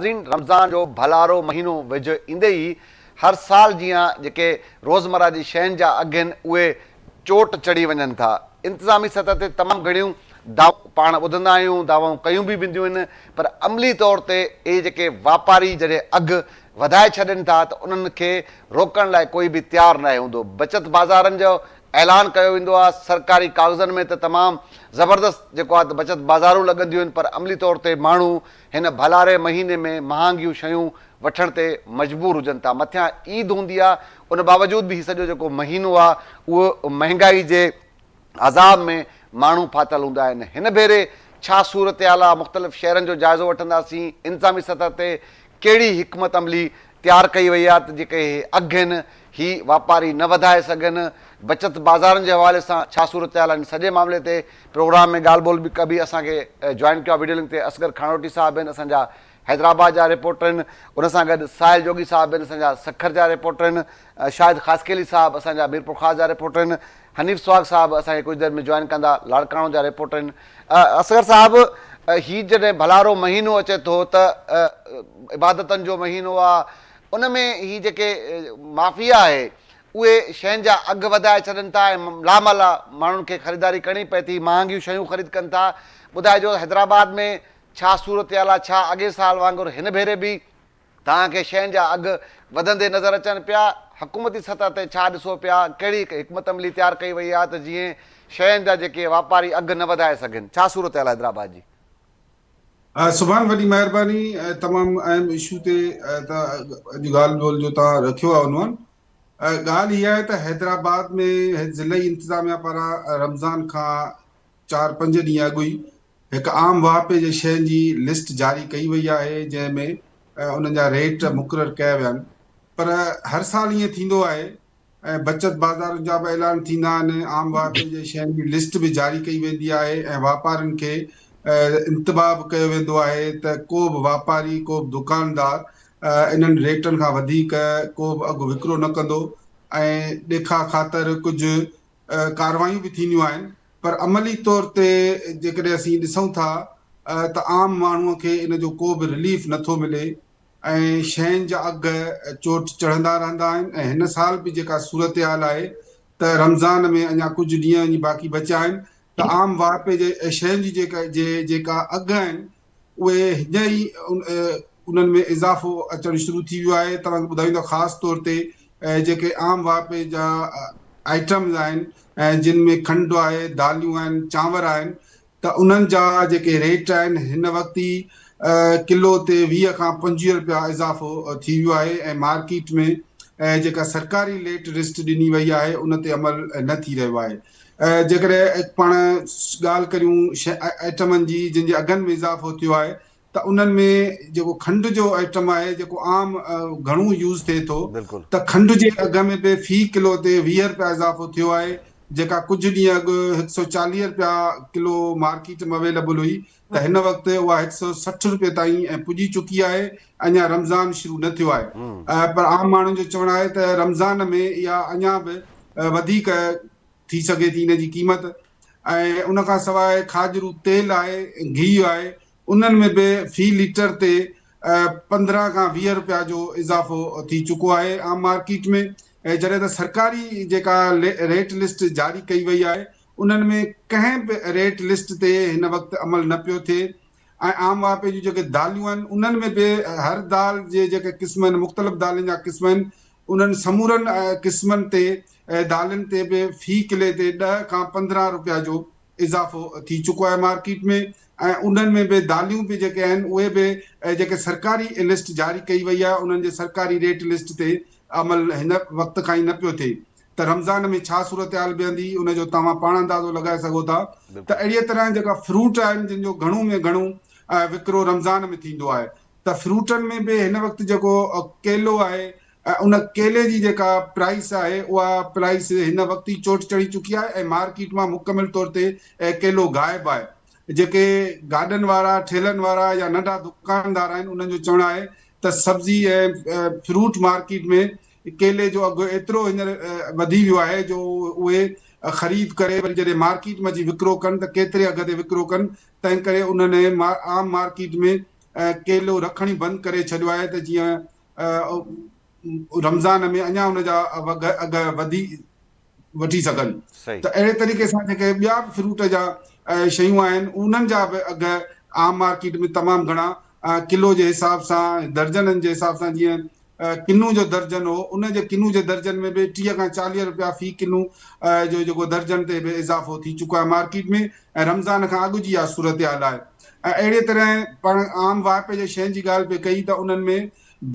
ناظرين رمضان جو ڀلارو مهينو ويجهو ايندي ئي هر سال جيان جيڪي روزمره جي شين جا اگهه آهن اهي چوٽ چڙهي وڃن ٿا. انتظامي سطح تي تمام گهڻيون دعوائون پاڻ ٻڌندا آهيون، دعوائون ڪيون به وينديون آهن پر عملي طور تي اهي جيڪي واپاري جڏهن اگهه وڌائي ڇڏين ٿا ته انهن کي روڪڻ لاء ڪوئي به تيار ناهي هوندو. بچت بازارن جو اعلان ڪيو ويندو آهي، سرڪاري ڪاغذن ۾ ته تمام زبردست جيڪو آهي ته بچت بازارون لڳنديون آهن پر عملي طور تي ماڻهو هن ڀلاري مهيني ۾ مهانگيون شيون وٺڻ تي مجبور هجن ٿا. مٿيان عيد هوندي آهي ان باوجود به هي سڄو جيڪو مهينو آهي اهو مهنگائي جي عذاب ۾ ماڻهو ڦاٿل هوندا آهن. هن ڀيري ڇا صورتحال آهي مختلف شهرن جو جائزو وٺنداسين، انتظامي سطح تي ڪهڙي حڪمت عملي تيار ڪئي وئي آهي ته جيڪي هي اگهه آهن هي واپاري نه وڌائي سگهن، بچت بازارن جي حوالي سان ڇا صورتحال آهي ان سڄي معاملي تي پروگرام ۾ ڳالهه ٻولهه به ڪبي. اسان کي جوائن ڪيو آهي وڊيو لنڪ تي اصغر کاڻوٽي صاحب آهن اسان جا حيدرآباد جا رپورٽر آهن ان سان گڏ ساحل جوڳي صاحب آهن اسان جا سکر جا رپورٽر آهن شاهد خاصخيلي صاحب اسان جا ميرپورخاص جا رپورٽر آهن حنيف سهاڳ صاحب اسان کي ڪجهه دير ۾ جوائن ڪندا لاڙڪاڻو جا رپورٽر آهن اصغر صاحب هي جڏهن ڀلارو مهينو اچي ٿو ته عبادتن جو مهينو آ ان ۾ هي جيڪي مافيا آهي اهي شين جا اگهه وڌائي ڇڏن ٿا ۽ لامحاله ماڻهن کي خريداري ڪرڻي پئي ٿي مهانگيون شيون خريد ڪن ٿا ٻڌائجو حيدرآباد ۾ ڇا صورتحال آ ڇا اڳئين سال وانگر هن ڀيري به توهان کي شين جا اگهه وڌندي نظر اچن پيا، حڪومتي سطح تي ڇا ڏسو پيا، ڪهڙي حڪمت عملي تيار ڪئي وئي آهي ته جيئن شين جا جيڪي واپاري اگهه نه وڌائي سگهن، ڇا صورتحال آهي حيدرآباد جي؟ سبحان وڏي مهرباني تمام اهم اشو تي ته اڄ ڳالهه ٻولهه جو توهان رکيو آهي عنوان ڳالهه اها آهي ته حيدرآباد ۾ ضلعي انتظاميا پاران رمضان کان چار پنج ڏينهن اڳ ئي هڪ عام واهپي جي شين جي لسٽ جاري ڪئي وئي آهي جنهن ۾ انهن جا ريٽ مقرر ڪيا ويا آهن پر هر سال ائين ٿيندو آهي ۽ بچت بازارن جا به اعلان ٿيندا آهن عام واهپي جي شين جي لسٽ به جاري ڪئي ويندي آهي ۽ واپارين کي انتباهه به ڪيو ويندو آهي ته ڪو به واپاري ڪو به دڪاندار انهن ريٽن کان وڌيڪ ڪو به اگهه وڪرو نه ڪندو ۽ ڏيکاء خاطر ڪجهه ڪارروايون به ٿينديون آهن پر عملي طور تي جيڪڏهن اسين ڏسون ٿا ته عام ماڻهو کي ان جو ڪو به رليف نه ٿو ملي ۽ شين جا اگهه چوٽ چڙهندا رهندا آهن ۽ هن سال به جيڪا صورتحال آهي ته رمضان ۾ اڃا ڪجهه ڏينهن وڃي باقي بچيا آهن ته عام واهپي جي شين جي جيڪا جي جيڪا اگهه آهن اهي هينئر ئي انهن ۾ اضافو اچڻ شروع ٿي ويو آهي توهان کي ٻڌايون ته خاص طور تي جيڪي عام واهپي جا آئٽمز آهن جن ۾ کنڊ آهي داليون آهن چانور آهن ته انهن جا جيڪي ريٽ آهن هن وقت ئي ڪلو تي 20 کان 25 روپيا اضافو ٿي ويو آهي ۽ مارڪيٽ ۾ جيڪا سرڪاري ريٽ لسٽ ڏني وئي آهي ان تي عمل نه ٿي رهيو آهي جيڪڏهن پاڻ ڳالهه ڪريون آئٽمن جي جن جي اگهن ۾ اضافو ٿيو آهي ته انهن ۾ جيڪو کنڊ جو آئٽم آهي جيڪو عام گهڻو يوز ٿئي ٿو ته کنڊ جي اگهه ۾ به في ڪلو تي 20 رپيا اضافو ٿيو آهي جيڪا ڪجهه ڏينهن اڳ 140 رپيا ڪلو مارڪيٽ ۾ اويليبل هئي ته هن وقت اها 160 رپئي تائين پڄي چڪي آهي اڃا رمضان شروع نه ٿيو آهي پر عام ماڻهن جو چوڻ آهي ته رمضان ۾ اها اڃا به وڌيڪ ٿي سگهي ٿي ان جي قيمت ۽ ان کان سواء کاڄرو تيل آهي گيهه آهي انهن ۾ به في ليٽر تي 15 کان 20 رپيا جو اضافو ٿي چڪو آهي عام مارڪيٽ ۾ جڏهن ته سرڪاري جيڪا ريٽ لسٽ جاري ڪئي وئي آهي انهن ۾ ڪنهن به ريٽ لسٽ تي هن وقت عمل نه پيو ٿئي ۽ عام واهپي جون جيڪي داليون آهن انهن ۾ به هر دال جي جيڪي قسم آهن مختلف دالين جا قسم آهن انهن سمورن قسمن تي دالين تي به في ڪلي تي 10 کان 15 روپيا جو اضافو ٿي چڪو آهي مارڪيٽ ۾ ۽ انهن ۾ به داليون به جيڪي آهن اهي به جيڪي سرڪاري لسٽ جاري ڪئي وئي آهي انهن جي سرڪاري ريٽ لسٽ تي عمل هن وقت کان ئي نه پيو ٿئي ته رمضان ۾ ڇا صورتحال بيهندي ان جو توهان پاڻ اندازو لڳائي سگهو ٿا ته اهڙيء طرح جيڪا فروٽ آهن جن جو گهڻو ۾ گهڻو وڪرو رمضان ۾ ٿيندو آهي ته فروٽن ۾ به هن وقت جيڪو ڪيلو آهي ان ڪيلي جي جيڪا پرائس آهي اها پرائس هن وقت ئي چوٽ چڙهي چڪي آهي ۽ مارڪيٽ مان مڪمل طور تي ڪيلو غائب آهي جيڪي گاڏن وارا ٺيلن وارا يا ننڍا دڪاندار آهن انهن جو چوڻ آهي ته سبزي ۽ فروٽ مارڪيٽ ۾ ڪيلي جو اگهه ايترو هينئر وڌي ويو آهي جو اهي خريد ڪري وري جڏهن مارڪيٽ ۾ اچي وڪرو ڪن ته ڪيتري اگهه تي وڪرو ڪن تنهن ڪري انهن عام مارڪيٽ ۾ ڪيلو رکڻ ئي بند ڪري ڇڏيو آهي ته جيئن رمضان ۾ اڃا ان جا اگهه وڌي وٺي سگهن ته اهڙي طريقي سان جيڪي ٻيا به فروٽ جا شيون آهن انهن جا به اگهه عام مارڪيٽ ۾ تمام گهڻا ڪلو جي حساب سان درجنن جي حساب سان جيئن ڪنو جو درجن هو ان جي ڪنو جي درجن ۾ به 30 کان 40 روپيا في ڪنو جو جيڪو درجن تي به اضافو ٿي چڪو آهي مارڪيٽ ۾ ۽ رمضان کان اڳ جي اها صورتحال آهي ۽ اهڙي طرح پاڻ عام واهپي جي شين جي ڳالهه پئي ڪئي ته انهن ۾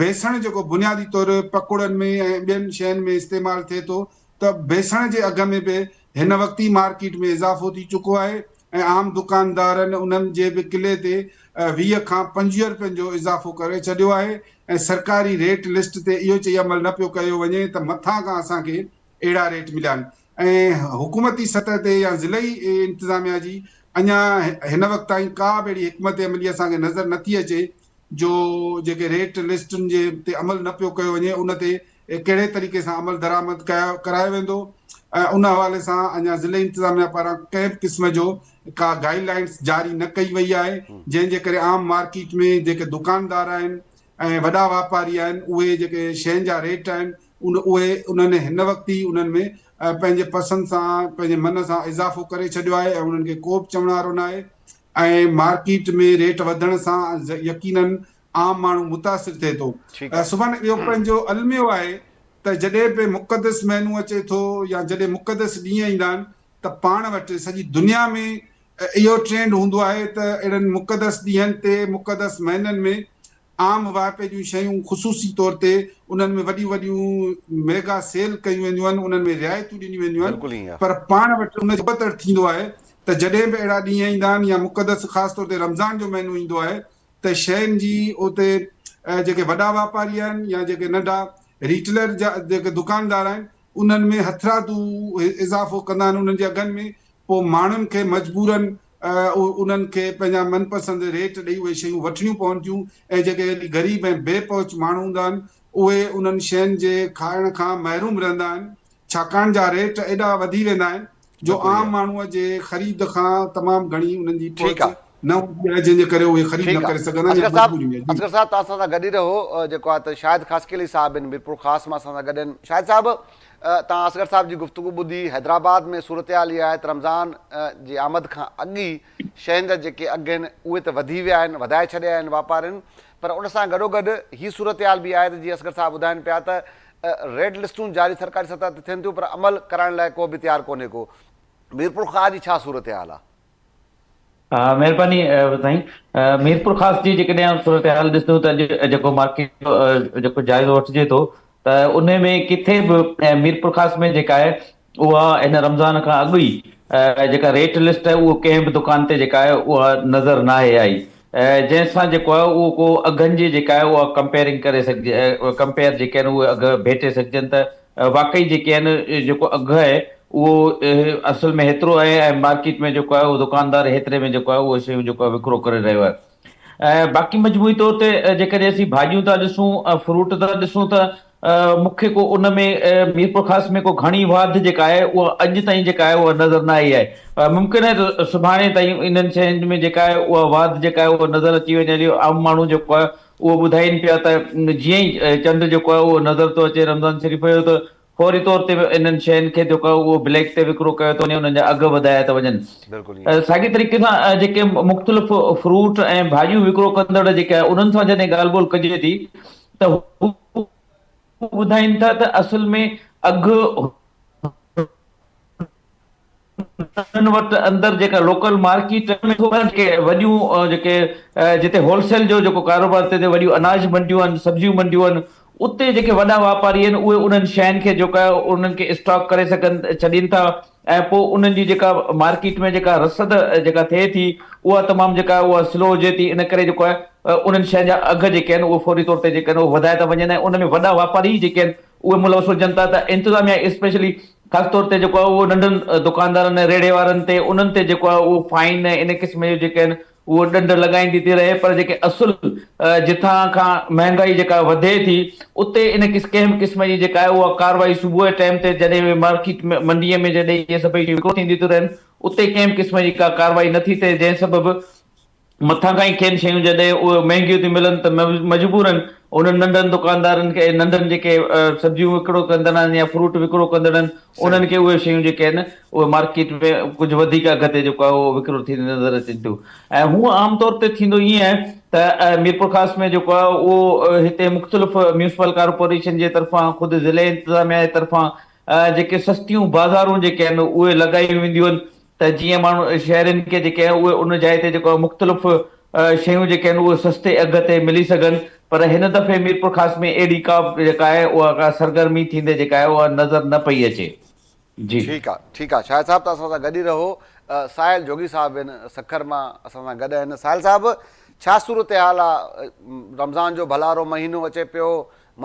بيسڻ جيڪو بنيادي طور پڪوڙن ۾ ۽ ٻين شين ۾ استعمال ٿئي ٿو ته بيسڻ جي اگهه ۾ به هن وقت ئي مارڪيٽ ۾ اضافو ٿي چڪو آهي ۽ عام دڪاندارن انهن جي به ڪلي تي 20 کان 25 رپين جو اضافو ڪري ڇڏيو آهي ۽ سرڪاري ريٽ لسٽ تي اهو چئي عمل نه پيو ڪيو وڃي ته مٿان کان اسان کي اهڙا ريٽ مليا آهن ۽ حڪومتي سطح تي يا ضلعي انتظاميا جي اڃا هن وقت تائين ڪا به اهڙي حڪمت عملي اسان کي نظر نٿي اچي جو جيڪي ريٽ لسٽن جي تي عمل نه پيو ڪيو وڃي ان تي ڪهڙي طريقي سان عمل درآمد ڪرايو ويندو ۽ ان حوالي سان اڃا ضلعي انتظاميا پاران ڪنهن به قسم جو ڪا گائيڊ لائنس جاري نه ڪئي وئي آهي جنهن جي ڪري عام مارڪيٽ ۾ جيڪي دڪاندار آهن ۽ وڏا واپاري آهن اهي جيڪي شين جا ريٽ آهن ان اهي انهن هن وقت ئي انهن ۾ پنهنجي پسند سان پنهنجي من سان اضافو ڪري ڇڏيو آهي ۽ انهن کي ڪو به چوڻ وارو ناهي ۽ مارڪيٽ ۾ ريٽ وڌڻ سان يقينن عام ماڻهو متاثر ٿئي ٿو. سبحان اهو پنهنجو الميو آهي ته جڏهن به مقدس مهينو اچي ٿو يا جڏهن مقدس ڏينهن ايندا آهن ته پاڻ وٽ سڄي دنيا ۾ اهو ٽرينڊ هوندو آهي ته اهڙن مقدس ڏينهن تي مقدس مهينن ۾ عام واهپي جون شيون خصوصي طور تي انهن ۾ وڏيون وڏيون ميگا سيل ڪيون وينديون آهن انهن ۾ رعايتون ڏنيون وينديون آهن پر پاڻ وٽ ان جو ابتڙ ٿيندو آهي ته جڏهن به اهڙا ڏينهن ايندا آهن يا مقدس خاص طور تي رمضان جو مهينو ايندو آهي ته شين جي اتي جيڪي وڏا واپاري آهن يا جيڪي ننڍا ريٽيلر جا جيڪي دڪاندار آهن انهن ۾ هٿرادو اضافو ڪندا آهن انهن جي اگهن ۾ پوء ماڻهن کي مجبورن انهن کي پنهنجا من پسند ريٽ ڏئي اهي شيون وٺڻيون پون ٿيون ۽ جيڪي غريب ۽ بي پهچ ماڻهو هوندا آهن اهي انهن شين جي کائڻ کان محروم رهندا آهن ڇاڪاڻ جا ريٽ ايڏا وڌي ويندا آهن جو عام ماڻهو جي خريد کان تمام گهڻي انهن جي پهچ نه هوندي آهي جنهن جي ڪري اهي خريد نه ڪري سگهندا آهن يا مجبوري ۾ اصغر صاحب توهان اسان سان گڏ ئي رهو جيڪو آهي ته شاهد خاصخيلي صاحب آهن ميرپورخاص مان اسان سان گڏ آهن شاهد صاحب توهان اصغر صاحب جي گفتگو ٻڌي حيدرآباد ۾ صورتحال اها آهي ته رمضان جي آمد کان اڳ ئي شين جا جيڪي اگهه آهن اهي ته وڌي ويا آهن وڌائي ڇڏيا آهن واپارين پر ان سان گڏوگڏ هي صورتحال به آهي ته جيئن اصغر صاحب ٻڌائن پيا ته ريڊ لسٽون جاري سرڪاري سطح تي ٿين ٿيون پر عمل ڪرائڻ لاء ڪو به تيار ڪونهي ڪو. ميرپورخاص جي ڇا صورتحال آهي؟ مهرباني سائين ميرپورخاص جي جيڪڏهن صورتحال ڏسون ته اڄ جيڪو مارڪيٽ جو جيڪو جائزو وٺجي ٿو ته ان ۾ ڪٿي به ميرپورخاص ۾ جيڪا آهي اها هن رمضان کان اڳ ئي جيڪا ريٽ لسٽ آهي اهو ڪنهن به دڪان تي جيڪا آهي اها نظر ناهي آئي جنهن سان جيڪو آهي اهو ڪو اگهن جي جيڪا آهي اها ڪمپيئرنگ ڪري سگهجي ڪمپيئر جيڪي آهن اهي اگهه ڀيٽي سگهجن ته واقعي جيڪي آهن جيڪو اگهه آهي اهو اصل ۾ هيترو آهي ۽ مارڪيٽ ۾ جيڪو آهي اهو دڪاندار هيتري ۾ جيڪو آهي اهو شيون جيڪو آهي وڪرو ڪري رهيو آهي ۽ باقي مجموعي طور تي جيڪڏهن اسين ڀاڄيون ٿا ڏسون فروٽ ٿا ڏسون ته مون کي ڪو ان ۾ ميرپورخاص ۾ ڪو گهڻي واڌ جيڪا آهي اها اڄ تائين جيڪا آهي اها نظر نه آئي آهي ممڪن آهي ته سڀاڻي تائين انهن شين ۾ جيڪا آهي اها واڌ جيڪا آهي اها نظر اچي وڃي هلي عام ماڻهو جيڪو آهي اهو ٻڌائين پيا ته جيئن ئي چنڊ جيڪو آهي اهو نظر ٿو اچي رمضان شريف جو ته فوري طور تي انهن شين کي جيڪو آهي اهو بليڪ تي وڪرو ڪيو ٿو وڃي انهن جا اگهه وڌايا ٿا وڃن. ساڳي طريقي سان جيڪي مختلف فروٽ ۽ ڀاڄيون وڪرو ڪندڙ جيڪي آهن انهن سان جڏهن ڳالهه ٻولهه ڪجي ٿي ته هو ٻڌائين ٿا ته اصل ۾ اگهه انهن وٽ اندر جيڪا لوڪل مارڪيٽ ۾ جيڪي وڏيون جيڪي جتي هول سيل جو جيڪو ڪاروبار ٿئي ٿو وڏيون اناج منڊيون آهن سبزيون منڊيون آهن اتي جيڪي وڏا واپاري آهن اهي انهن شين کي جيڪو آهي انهن کي اسٽاڪ ڪري سگهن ڇڏين ٿا ۽ پوء انهن جي جيڪا مارڪيٽ ۾ جيڪا رسد جيڪا ٿئي ٿي اها تمام جيڪا آهي اها سلو هجي ٿي ان ڪري جيڪو آهي انهن شين جا اگهه جيڪي آهن اهي فوري طور تي جيڪي آهن اهي وڌايا ٿا وڃن ۽ ان ۾ وڏا واپاري جيڪي آهن اهي ملوث هجن ٿا ته انتظاميا اسپيشلي خاص طور تي جيڪو آهي اهو ننڍن دڪاندارن ۽ ريڙهي وارن تي انهن تي جيڪو آهي اهو فائن ۽ ان قسم جو جيڪي آهن اهو ڏنڊ لڳائيندي ٿي رهي پر جيڪي اصل جتان کان مهنگائي جيڪا وڌي ٿي اتي ان ڪنهن به قسم جي جيڪا آهي اها ڪارروائي صبح جي ٽائيم تي جڏهن اهي مارڪيٽ ۾ منڊي ۾ جڏهن اهي سڀئي شيون وڪرو ٿينديون ٿيون رهن اتي ڪنهن به قسم جي ڪا ڪارروائي نٿي ٿئي جنهن سبب مٿان کان ئي کين شيون جڏهن اهي مهنگيون ٿيون ملن ته مجبورن انهن ننڍن دڪاندارن کي ننڍن جيڪي سبزيون وڪرو ڪندڙ آهن يا فروٽ وڪرو ڪندڙ آهن انهن کي اهي شيون جيڪي آهن اهي مارڪيٽ ۾ ڪجهه وڌيڪ اگهه تي جيڪو آهي اهو وڪرو ٿيندي نظر اچن ٿيون ۽ هونء عام طور تي ٿيندو ائين آهي ته ميرپورخاص ۾ جيڪو آهي اهو هتي مختلف ميونسپل ڪارپوريشن جي طرفان خود ضلعي انتظاميا جي طرفان جيڪي سستيون بازارون جيڪي آهن اهي لڳايون وينديون آهن ته جيئن ماڻهو شهرين کي جيڪي آهن اهي ان جاء تي جيڪو آهي مختلف شيون جيڪي آهن اهي سستي اگهه تي ملي سگهن پر هن دفعي ميرپورخاص ۾ اهڙي ڪا به جيڪا آهي اها ڪا سرگرمي ٿيندي جيڪا آهي اها نظر نه پئي اچي. جي. ٺيڪ آ ٺيڪ آ شاهد صاحب ته اسان سان گڏ ئي رهو ساحل جوڳي صاحب به سکر مان اسان سان گڏ آهن ساحل صاحب ڇا صورتحال آ رمضان جو ڀلارو مهينو اچي پيو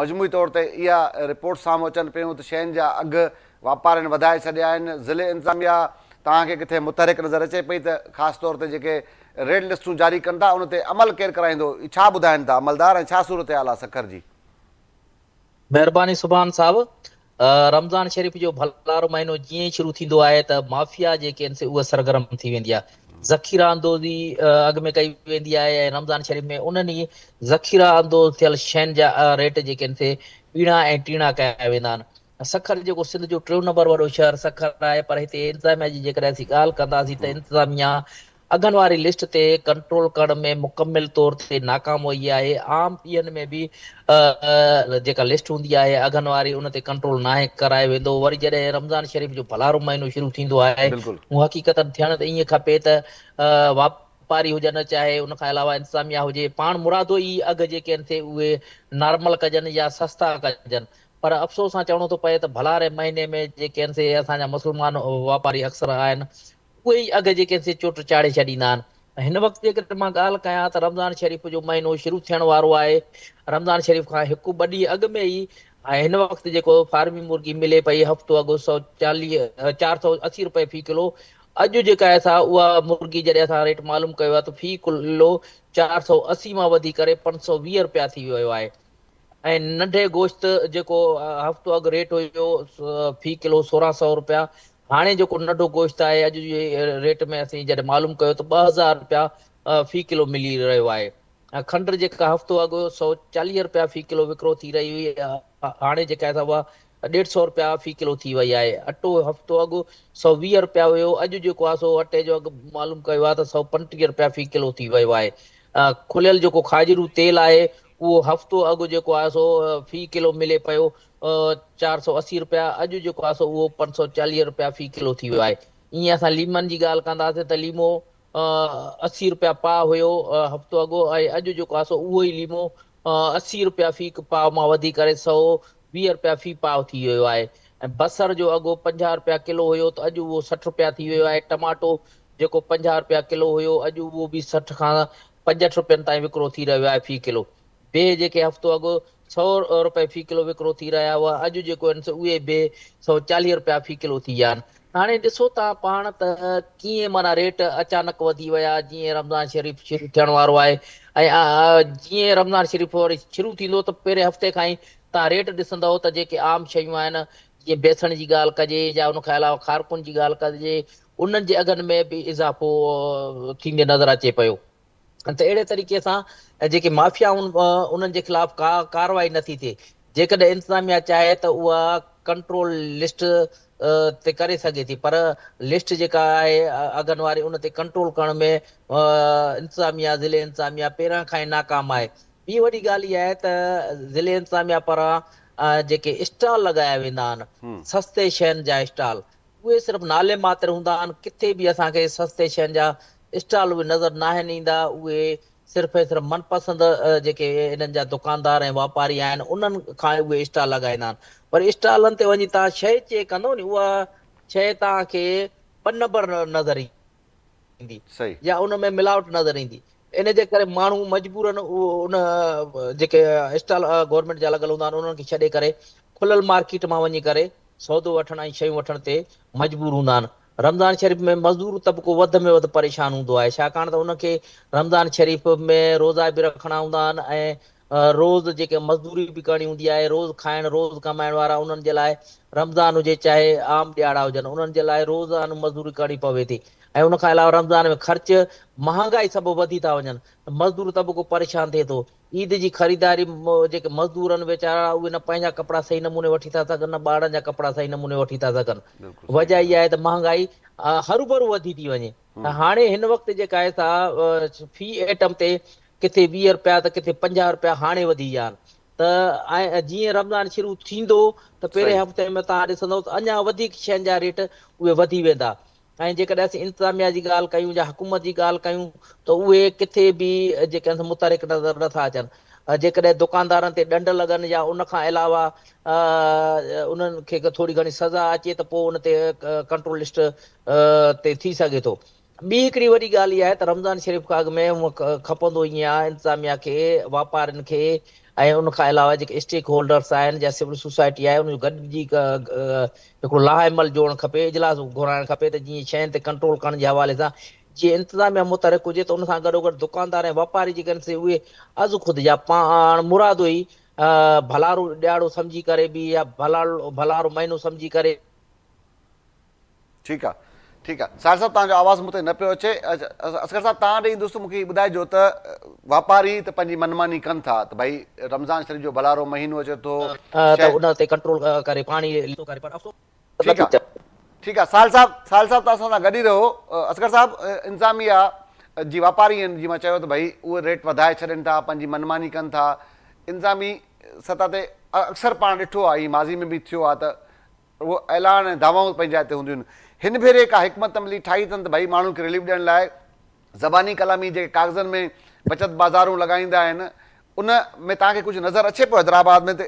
مجموعي طور تي اها رپورٽ سامهون اچن پيون ته شين جا اگهه واپارين وڌائي ڇڏيا آهن، ضلعي انتظاميا توهان کي ڪٿي متحرڪ نظر اچي پئي ته خاص طور تي جيڪي ريٽ لسٽون جاري ڪن ٿا ان تي عمل ڪير ڪرائيندو، ڇا ٻڌائين ٿا عملدار ۽ ڇا صورتحال آهي سکر جي؟ مهرباني سبحان صاحب رمضان شريف جو ڀلارو مهينو جيئن ئي شروع ٿيندو آهي ته مافيا جيڪي آهن سي اهي سرگرم ٿي ويندي آهي ذخيره اندوزي اڳ ۾ ڪئي ويندي آهي ۽ رمضان شريف ۾ انهن ئي ذخيره اندوز ٿيل شين جا ريٽ جيڪي آهن سي ٻيڻا ۽ ٽيڻا ڪيا ويندا آهن. سکر جيڪو سنڌ جو ٽيون نمبر وڏو شهر سکر آهي پر هتي انتظاميا جي جيڪڏهن اسين ڳالهه ڪنداسين ته انتظاميا اگهن واري لسٽ تي ڪنٽرول ڪرڻ ۾ مڪمل طور تي ناڪام وئي آهي عام ڏينهن ۾ به جيڪا لسٽ هوندي آهي اگهن واري ان تي ڪنٽرول ناهي ڪرايو ويندو وري جڏهن رمضان شريف جو ڀلارو مهينو شروع ٿيندو آهي حقيقتن ٿيڻ ته ائين کپي ته واپاري هجن چاهي ان کان علاوه انتظاميا هجي پاڻ مرادو ئي اگهه جيڪي آهن سي اهي نارمل ڪجن يا سستا ڪجن پر افسوس سان چوڻو ٿو پئي ته ڀلاري مهيني ۾ جيڪي آهن سي اسان جا مسلمان واپاري اڪثر آهن اهي ئي اگهه جيڪي آهن سي چوٽ چاڙهي ڇڏيندا آهن. هن وقت جيڪڏهن مان ڳالهه ڪيان ته رمضان شريف جو مهينو شروع ٿيڻ وارو آهي رمضان شريف کان هڪ ٻه ڏينهن اڳ ۾ ئي هن وقت جيڪو فارمي مرغي ملي پئي هفتو اڳ 140 480 روپيه في ڪلو اڄ جيڪا آهي سا اها مرغي جڏهن اسان ريٽ معلوم ڪيو آهي ته في ڪلو 480 مان وڌي ڪري 520 روپيا ٿي ويو آهي. ۽ ننڍي گوشت جيڪو هفتو اڳ ريٽ هيو في ڪلو 1600 روپيا هاڻي جيڪو ننڍو گوشت آهي اڄ جي ريٽ ۾ اسين جڏهن معلوم ڪيو ته 2000 روپيا في ڪلو ملي رهيو آهي کنڊ جيڪا هفتو اڳ 140 روپيا في ڪلو وڪرو ٿي رهي هئي هاڻي جيڪا آهي اها ڏيڍ سئو روپيا في ڪلو ٿي وئي آهي اٽو هفتو اڳ 120 روپيا هيو اڄ جيڪو آهي سو اٽي جو اگهه معلوم ڪيو آهي ته 135 روپيا في ڪلو ٿي ويو آهي کليل جيڪو کاڄرو تيل آهي اهو هفتو اڳ جيڪو آهي سو في ڪلو ملي پيو 480 رپيا اڄ جيڪو آهي سو اهو 540 رپيا في ڪلو ٿي ويو آهي. ائين اسان ليمن جي ڳالهه ڪنداسين ته ليمو 80 رپيا پاء هيو هفتو اڳ ۽ اڄ جيڪو آهي سو اهو ئي ليمو 80 رپيا في پاء مان وڌي ڪري 120 رپيا في پاء ٿي ويو آهي ۽ بصر جو اگهه 50 رپيا ڪلو هيو ته اڄ اهو 60 رپيا ٿي ويو آهي. ٽماٽو جيڪو 50 رپيا ڪلو هيو اڄ اهو به 60 کان 65 رپين تائين وڪرو ٿي رهيو آهي في ڪلو بيهه جيڪي هفتو اڳ سئو رپئي في ڪلو وڪرو ٿي رهيا هئا اڄ جيڪو آهن سو اهي بيهه 140 رپيا في ڪلو ٿي ويا آهن هاڻي ڏسو توهان پاڻ ته ڪيئن معنيٰ ريٽ اچانڪ وڌي ويا جيئن رمضان شريف شروع ٿيڻ وارو آهي ۽ جيئن رمضان شريف وري شروع ٿيندو ته پهرين هفتي کان ئي توهان ريٽ ڏسندؤ ته جيڪي عام شيون آهن جيئن بيسڻ جي ڳالهه ڪجي يا ان کان علاوه کارڪن جي ڳالهه ڪجي انهن جي اگهن ۾ به اضافو ٿيندي نظر اچي پيو ته اهڙي طريقي سان جيڪي مافيائون انهن جي خلاف ڪا ڪارروائي نٿي ٿئي جيڪڏهن انتظاميا چاهي ته اها ڪنٽرول لسٽ تي ڪري سگهي ٿي پر لسٽ جيڪا آهي اگهن واري ان تي ڪنٽرول ڪرڻ ۾ انتظاميا ضلعي انتظاميا پهريان کان ئي ناڪام آهي ٻي وڏي ڳالهه اها آهي ته ضلعي انتظاميا پاران جيڪي اسٽال لڳايا ويندا آهن سستي شين جا اسٽال اهي صرف نالي ماتر هوندا آهن، ڪٿي به اسان کي سستي شين جا اسٽال اهي نظر ناهن ايندا، اهي صرف ۽ صرف من پسند جيڪي انهن جا دڪاندار ۽ واپاري آهن انهن کان اهي اسٽال لڳائيندا آهن پر اسٽالن تي وڃي توهان شيء چيڪ ڪندو ني اها شيء توهان کي ٻه نمبر نظر ايندي يا ان ۾ ملاوٽ نظر ايندي ان جي ڪري ماڻهو مجبورن ان جيڪي اسٽال گورنمينٽ جا لڳل هوندا آهن انهن کي ڇڏي ڪري کليل مارڪيٽ مان وڃي ڪري سودو وٺڻ ۽ شيون وٺڻ تي مجبور هوندا آهن. رمضان شريف ۾ مزدور طبقو وڌ ۾ وڌ پريشان هوندو آهي ڇاڪاڻ ته ان کي رمضان شريف ۾ روزا به رکڻا هوندا آهن ۽ روز جيڪي مزدوري به ڪرڻي هوندي آهي روز کائڻ روز ڪمائڻ وارا انهن جي لاء رمضان هجي چاهي عام ڏيهاڙا هجن انهن جي لاء روزانو مزدوري ڪرڻي پوي ٿي. ۽ ان کان علاوه رمضان ۾ خرچ مهانگائي سبب وڌي ٿا وڃن ته مزدور طبقو پريشان ٿئي ٿو. عيد جي خريداري جيڪي مزدور آهن ويچارا اهي نه پنهنجا ڪپڙا صحيح نموني وٺي ٿا سگهن نه ٻارڙن جا ڪپڙا صحيح نموني وٺي ٿا سگهن. وجه اها آهي ته مهانگائي هروڀرو وڌي ٿي وڃي ته هاڻي هن وقت جيڪا آهي سا في ايٽم تي ڪٿي 20 رپيا ته ڪٿي 50 رپيا هاڻي وڌي ويا آهن ته جيئن رمضان شروع ٿيندو ته پهرين هفتي ۾ توهان ڏسندو ته اڃا وڌيڪ شين جا ريٽ اهي وڌي ويندا ۽ جيڪڏهن اسين انتظاميا جي ڳالهه ڪيون يا حڪومت جي ڳالهه ڪيون ته اهي ڪٿي به جيڪي آهن متحرڪ نظر نٿا اچن. جيڪڏهن دڪاندارن تي ڏنڊ لڳن يا ان کان علاوه انهن کي ٿوري گهڻي سزا اچي ته پوء ان تي ڪنٽرول لسٽ تي ٿي سگهي ٿو. ٻي هڪڙي وڏي ڳالهه اها آهي ته رمضان شريف کان اڳ ۾ هونء کپندو ائين آهي انتظاميا کي، واپارين کي ۽ ان کان علاوه جيڪي اسٽيڪ هولڊرس آهن يا سول سوسائٽي آهي ان جو گڏجي هڪڙو لاهه عمل جوڙڻ کپي، اجلاس گهرائڻ کپي ته جيئن شين تي ڪنٽرول ڪرڻ جي حوالي سان جيئن انتظاميا متحرڪ هجي ته ان سان گڏوگڏ دڪاندار ۽ واپاري جيڪي آهن سي اهي از خود يا پاڻ مرادو ئي ڀلارو ڏهاڙو سمجهي ڪري به يا ڀلارو مهينو سمجهي ڪري. ٺيڪ آ ٺيڪ آ ساحر صاحب توهان جو آواز مون تائين نه پيو اچي اصغر صاحب توهان ڏي ايندس ته مون کي هي ٻڌائجو ته واپاري ته پنهنجي منماني ڪن ٿا ته ڀائي رمضان شريف جو ڀلارو مهينو اچي ٿو ته ان تي ڪنٽرول ڪري پاڻي ڪري پر افسوس ٺيڪ آ ٺيڪ آ ساحل صاحب ساحل صاحب توهان اسان سان گڏ ئي رهو اصغر صاحب انتظاميا جي واپاري آهن جي مان چيو ته ڀائي اهي ريٽ وڌائي ڇڏين ٿا پنهنجي منماني ڪن ٿا انتظامي سطح تي اڪثر پاڻ ڏٺو آ هي ماضي ۾ به ٿيو آ ته اهو اعلان ۽ دعوائون پنهنجي جاء تي هونديون آهن. هن ڀيري ڪا حڪمت عملي ٺاهي اٿن ته ڀائي ماڻهن کي رليف ڏيڻ لاء زباني ڪلامي جيڪي ڪاغذن ۾ بچت بازارون لڳائيندا آهن ان ۾ توهان کي ڪجهه نظر اچي پيو حيدرآباد ۾ ته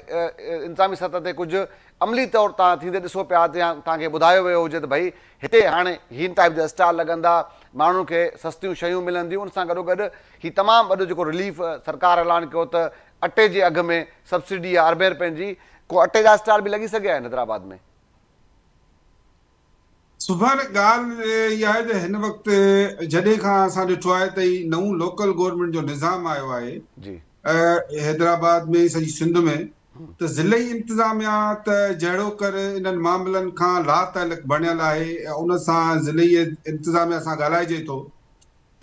انتظامي سطح تي ڪجهه عملي طور توهان ٿيندي ڏسو پيا ته يا توهان کي ٻڌايو ويو هجي ته ڀائي هتي هاڻي هن ٽائيپ جا اسٽال لڳندا ماڻهن کي سستيون شيون ملنديون ان سان گڏوگڏ هي تمام وڏو جيڪو رليف سرڪار اعلان ڪيو ته اٽي جي اگهه ۾ سبسڊي آهي اربين رپين جي، ڪو اٽي جا اسٽال به لڳي سگهيا آهن حيدرآباد ۾؟ سبحان ڳالهه اها آهي ته هن وقت جڏهن کان اسان ڏٺو آهي ته هي نئون لوڪل گورنمينٽ جو نظام آيو آهي حيدرآباد ۾ سڄي سنڌ ۾ ته ضلعي انتظاميا ته جهڙوڪر انهن معاملن کان لاتعلق بڻيل آهي ان سان ضلعي انتظاميا سان ڳالهائجي ٿو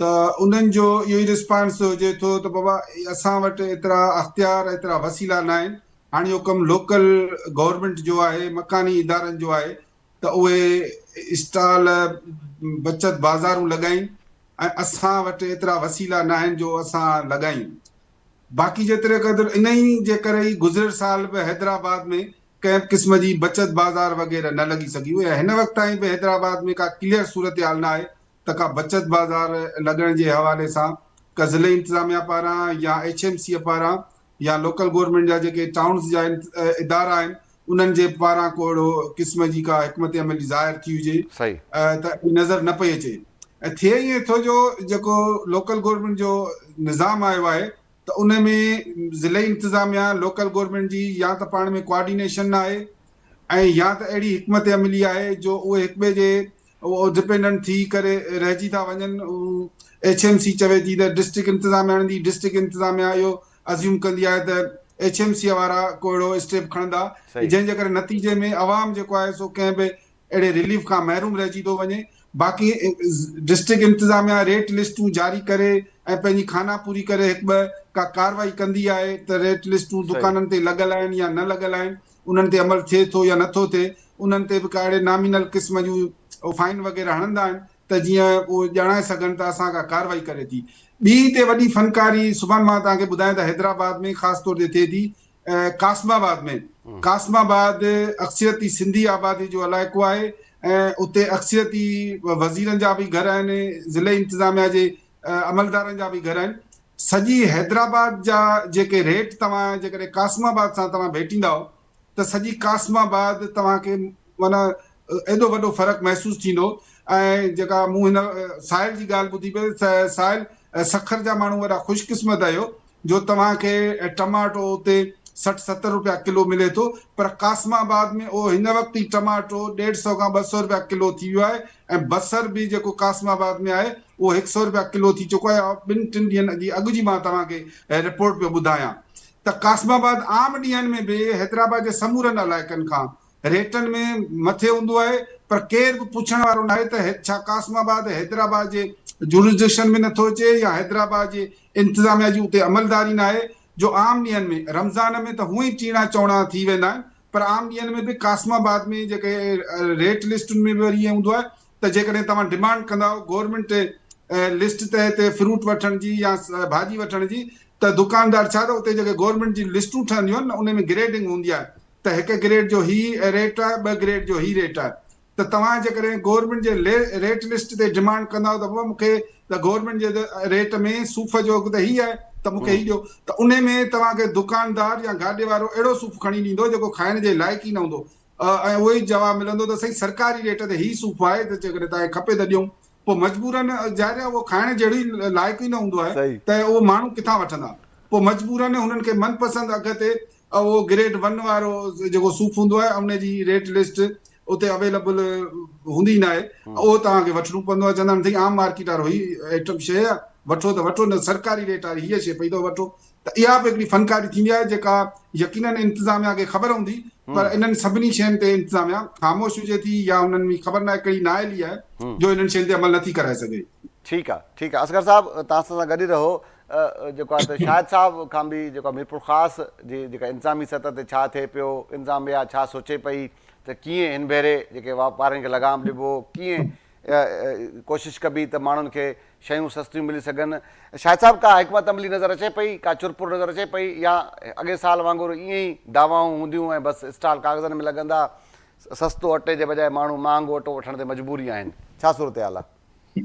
ته انهن جو اهو ئي رسپانس هجي ٿو ته بابا اسان وٽ ايترا اختيار ايترا وسيلا ناهن هاڻي اهو ڪم لوڪل گورنمينٽ جو آهي مڪاني ادارن جو آهي ته اهي اسٽال بچت بازارون لڳائين ۽ اسان وٽ ايترا وسيلا ناهن جو اسان لڳايون باقي جيتري قدر انهي جي ڪري ئي گذريل سال به حيدرآباد ۾ ڪنهن به قسم جي بچت بازار وغيره نه لڳي سگهي هئي ۽ هن وقت تائين به حيدرآباد ۾ ڪا ڪليئر صورتحال نه آهي ته ڪا بچت بازار لڳڻ جي حوالي سان ڪا ضلعي انتظاميا پاران يا ايڇ ايم سي پاران يا لوڪل گورنمينٽ جا جيڪي ٽائونز جا ادارا آهن انهن جي پاران ڪو اهڙو قسم جي ڪا حڪمت عملي ظاهر ٿي هجي ته نظر نه پئي اچي ۽ ٿئي ائين ٿو جو جيڪو لوڪل گورنمينٽ جو نظام آيو آهي ته ان ۾ ضلعي انتظاميا لوڪل گورنمينٽ جي يا ته پاڻ ۾ ڪوآرڊينيشن نه آهي ۽ يا ته اهڙي حڪمت عملي آهي جو اهي هڪٻئي جي اهو ڊپينڊنٽ ٿي ڪري رهجي ٿا وڃن ايڇ ايم سي چوي ٿي ته ڊسٽرڪٽ انتظاميا هڻندي ڊسٽرڪٽ انتظاميا اهو ازيوم ڪندي آهي ته ايڇ ايم سي وارا ڪو اهڙو اسٽيپ کڻندا جنهن جي ڪري نتيجي ۾ عوام جيڪو آهي سو ڪنهن به اهڙي رليف کان محروم رهجي ٿو وڃي باقي ڊسٽرڪٽ انتظاميا ريٽ لسٽون جاري ڪري ۽ پنهنجي خانه پوري ڪري هڪ ٻه ڪا ڪارروائي ڪندي آهي ته ريٽ لسٽون دڪانن تي لڳل آهن يا نه لڳل آهن انهن تي عمل ٿئي ٿو يا نٿو ٿئي، انهن تي به ڪا اهڙي نامينل قسم جون فائن وغيره هڻندا آهن ته جيئن اهو ڄاڻائي سگهن ته اسان ڪا ڪارروائي ڪري ٿي. ٻي هتي وڏي فنڪاري سبحان مان توهان کي ٻڌايان ته حيدرآباد ۾ خاص طور تي ٿئي ٿي قاسم آباد ۾. قاسم آباد اڪثريتي سنڌي آبادي جو علائقو آهي ۽ اتي اڪثريتي وزيرن جا به گهر آهن، ضلعي انتظاميا جي عملدارن جا به گهر آهن. سڄي حيدرآباد جا جيڪي ريٽ توهان جيڪڏهن قاسم آباد سان توهان ڀيٽيندائو ته سڄي قاسم آباد توهان کي معنيٰ ايڏو وڏو فرق محسوس ٿيندو ۽ جيڪا مون هن ساحل جي ڳالهه ٻڌي پئي ساحل سکر جا ماڻهو وڏا خوش قسمت آهيو جو توهان کي ٽماٽو اتي 60 70 روپيا ڪلو ملي ٿو پر قاسم آباد ۾ اهو هن وقت ئي ٽماٽو ڏيڍ سئو کان 200 روپيا ڪلو ٿي ويو آهي ۽ بصر به جيڪو قاسم آباد ۾ آهي اهو هڪ سئو رپيا ڪلو ٿي چڪو آهي ٻن ٽن ڏينهن جي اڳ جي مان توهان کي رپورٽ پيو ٻڌايان ته قاسم آباد عام ڏينهن ۾ به حيدرآباد جي سمورن علائقن کان ريٽن ۾ مٿي هوندو آهي پر ڪير به پڇڻ وارو ناهي ته ڇا قاسم آباد حيدرآباد جي جورسڊڪشن ۾ نٿو اچي يا حيدرآباد جي انتظاميا جي اتي عملداري ناهي جو عام ڏينهن ۾ رمضان ۾ ته هونئن ئي ٽيڻا چوڻا ٿي ويندا آهن پر عام ڏينهن ۾ به قاسم آباد ۾ جيڪي ريٽ لسٽن ۾ به وري ائين هوندو آهي ته جيڪڏهن توهان ڊمانڊ ڪندائو گورنمينٽ لسٽ تحت فروٽ وٺڻ جي يا ڀاڄي وٺڻ جي ته دڪاندار ڇا ته اتي جيڪي گورنمينٽ جي لسٽون ٺهنديون آهن نه ان ۾ گريڊنگ هوندي آهي ته هڪ گريڊ جو هي ريٽ آهي ٻه گريڊ جو هي ريٽ آهي ته توهان جيڪڏهن گورنمينٽ جي ريٽ لسٽ تي ڊمانڊ ڪندائو ته بابا مون کي ته گورنمينٽ جي ريٽ ۾ صوف جو اگهه ته هي آهي ته مون کي هي ڏيو ته انهي ۾ توهان کي دڪاندار يا گاڏي وارو اهڙو صوف کڻي ڏيندو جيڪو کائڻ جي لائق ئي نه هوندو ۽ اهو ئي جواب ملندو ته سائين سرڪاري ريٽ تي هي صوف آهي ته جيڪڏهن توهان کي کپي ته ڏيون پوء مجبورن ظاهر آهي اهو کائڻ جهڙو ئي لائق ئي نه هوندو آهي ته اهو ماڻهو ڪٿان وٺندا پوء مجبورن هنن کي من پسند اگهه تي اهو گريڊ ون وارو جيڪو صوف هوندو آهي ان جي ريٽ لسٽ اتي اويليبل هوندي نه آهي اهو توهان کي وٺڻو پوندو آهي چوندا آهن سائين عام مارڪيٽ وارو هي آئٽم شيء آهي وٺو ته وٺو نه سرڪاري ريٽ واري هيء شيء پئي اٿو وٺو ته اها به هڪڙي فنڪاري ٿيندي آهي جيڪا يقينن انتظاميا کي خبر هوندي پر انهن سڀني شين تي انتظاميا خاموش هجي ٿي يا انهن ۾ خبر ناهي ڪهڙي نااهلي آهي جو انهن شين تي عمل نٿي ڪرائي سگهي. ٺيڪ آ ٺيڪ آ اصغر صاحب توهان اسان سان گڏ ئي رهو جيڪو آهي ته شاهد صاحب کان به جيڪو آهي ميرپورخاص جي جيڪا انتظامي سطح تي ڇا ٿئي پيو انتظاميا ڇا سوچي پئي ته ڪيئن هن ڀيري جيڪي واپارين کي لغام ڏبو ڪيئن ڪوشش ڪبي ته ماڻهن کي شيون سستيون ملي سگهن شاهد صاحب ڪا حڪمت عملي نظر اچي پئي ڪا چرپر نظر اچي پئي يا اڳئين سال وانگر ائين ئي دعوائون هونديون ۽ بس اسٽال ڪاغذن ۾ لڳندا سستو اٽي جي بجاء ماڻهو مهانگو اٽو وٺڻ تي مجبور ئي آهن ڇا صورتحال آهي؟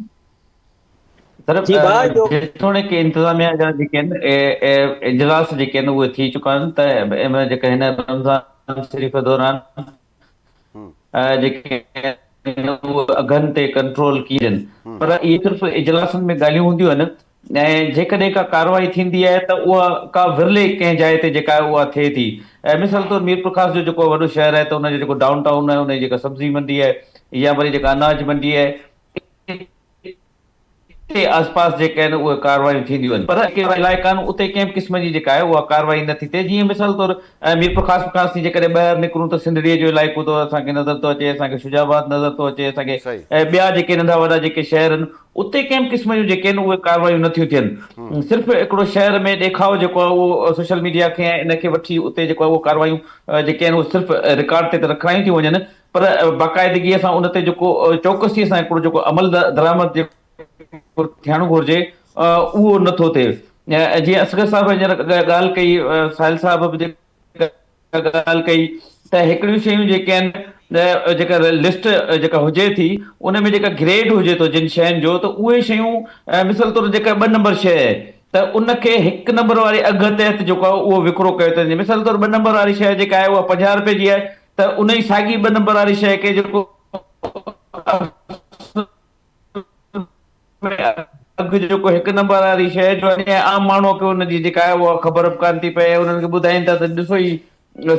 سر جيتوڻيڪ انتظاميا جا جيڪي آهن اجلاس جيڪي آهن اهي ٿي چڪا آهن ته جيڪا هن رمضان شريف دوران جيڪي اگهن تي ڪنٽرول ڪيئن پر اهي صرف اجلاسن ۾ ڳالهيون هونديون آهن ۽ جيڪڏهن ڪا ڪارروائي ٿيندي آهي ته اها ڪا ورلي ڪنهن جاء تي جيڪا آهي اها ٿئي ٿي مثال طور ميرپورخاص جو جيڪو وڏو شهر آهي ته ان جو جيڪو ڊائون ٽائون آهي ان جي جيڪا سبزي منڊي آهي يا وري جيڪا اناج منڊي آهي اتي آس پاس جيڪي آهن اهي ڪارروايون ٿينديون آهن پر جيڪي علائقا آهن اتي ڪنهن به قسم جي جيڪا آهي اها ڪارروائي نه ٿي ٿئي جيئن مثال طور ميرپورخاص کان اسين جيڪڏهن ٻاهر نڪرون ته سنڌڙيء جو علائقو ٿو اسان کي نظر ٿو اچي اسان کي شجاع آباد نظر ٿو اچي اسان کي ٻيا جيڪي ننڍا وڏا جيڪي شهر آهن اتي ڪنهن به قسم جون جيڪي آهن اهي ڪارروايون نه ٿيون ٿين صرف هڪڙو شهر ۾ ڏيکاء جيڪو آهي اهو سوشل ميڊيا کي ۽ ان کي وٺي اتي جيڪو آهي اهو ڪارروايون جيڪي آهن اهي صرف رڪارڊ تي ته رکرايون ٿيون وڃن پر باقاعدگيء سان ان تي جيڪو چوڪسيء سان هڪڙو جيڪو عمل درآمد جيڪو ٿيڻ گهرجي اهو نه ٿو ٿئي. جيئن اصغر صاحب هينئر ڳالهه ڪئي، ساحل صاحب به جيڪا ڳالهه ڪئي ته هڪڙيون شيون جيڪي آهن جيڪا لسٽ جيڪا هجي ٿي ان ۾ جيڪا گريڊ هجي ٿو جن شين جو ته اهي شيون مثال طور جيڪا ٻه نمبر شيء آهي ته ان کي هڪ نمبر واري اگهه تحت جيڪو آهي اهو وڪرو ڪيو ٿو وڃي مثال طور ٻه نمبر واري شيء جيڪا آهي اها 50 رپئي جي آهي ته انهي ساڳي ٻه نمبر واري شيء کي جيڪو اگهه جيڪو هڪ نمبر واري شيء جو آهي عام ماڻهو کي ان جي جيڪا آهي اها خبر به ڪانه ٿي پئي ۽ انهن کي ٻڌائين ٿا ته ڏسو هي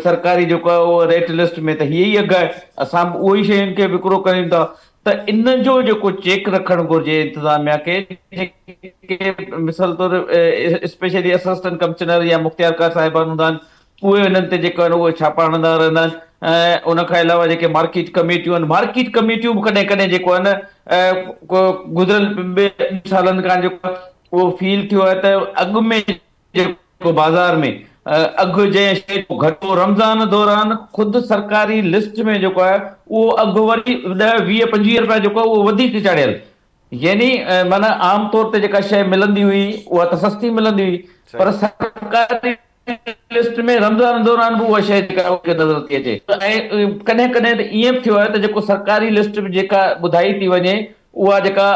سرڪاري جيڪو آهي اهو ريٽ لسٽ ۾ ته هي ئي اگهه آهي اسان به اهو ئي شين کي وڪرو ڪريون ٿا ته ان جو جيڪو چيڪ رکڻ گهرجي انتظاميا کي جيڪي مثال طور اسپيشلي اسسٽنٽ ڪمشنر يا مختيارڪار صاحبان هوندا آهن اهي انهن تي جيڪو آهن اهي ڇاپا هڻندا رهندا آهن ۽ ان کان علاوه جيڪي مارڪيٽ ڪميٽيون آهن مارڪيٽ ڪميٽيون به ڪڏهن ڪڏهن جيڪو آهي نه گذريل ٻن سالن کان جيڪو اهو فيل ٿيو آهي ته اڳ ۾ جيڪو بازار ۾ اگهه جنهن شيء جو گهٽ هو رمضان دوران خود سرڪاري لسٽ ۾ جيڪو آهي اهو اگهه وري ڏهه 20 25 رپيا جيڪو آهي اهو وڌيڪ چاڙهيل يعني معنيٰ عام طور تي جيڪا شيء ملندي هئي اها ته سستي ملندي هئي پر سرڪاري لسٽ ۾ رمضان دوران به اها شيء جيڪا آهي نظر ٿي اچي ۽ ڪڏهن ڪڏهن ته ائين به ٿيو آهي ته جيڪو سرڪاري لسٽ به جيڪا ٻڌائي ٿي وڃي اها جيڪا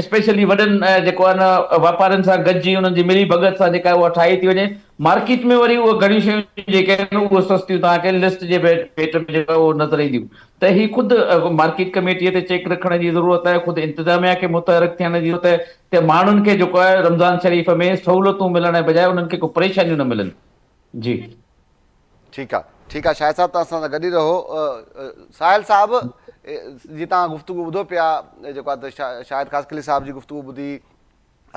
اسپيشلي وڏن جيڪو آهي نه واپارين سان گڏجي انهن جي ملي ڀڳت سان جيڪا اها ٺاهي ٿي وڃي مارڪيٽ ۾ وري اهي گهڻيون شيون جيڪي آهن اهي سستيون توهان کي لسٽ جي ڀيٽ ۾ جيڪا اهو نظر اينديون ته هي خود مارڪيٽ ڪميٽيء تي چيڪ رکڻ جي ضرورت آهي خود انتظاميا کي متحرڪ ٿيڻ جي ضرورت آهي ته ماڻهن کي جيڪو آهي رمضان شريف ۾ سهولتون ملڻ جي بجاء انهن کي ڪو پريشانيون نه ملن جي. ٺيڪ آ ٺيڪ آ شاهد صاحب توهان اسان سان گڏ ئي رهو ساحل صاحب جي توهان گفتگو ٻڌو پيا جيڪو آ ته شاهد خاصخيلي صاحب جي گفتگو ٻڌي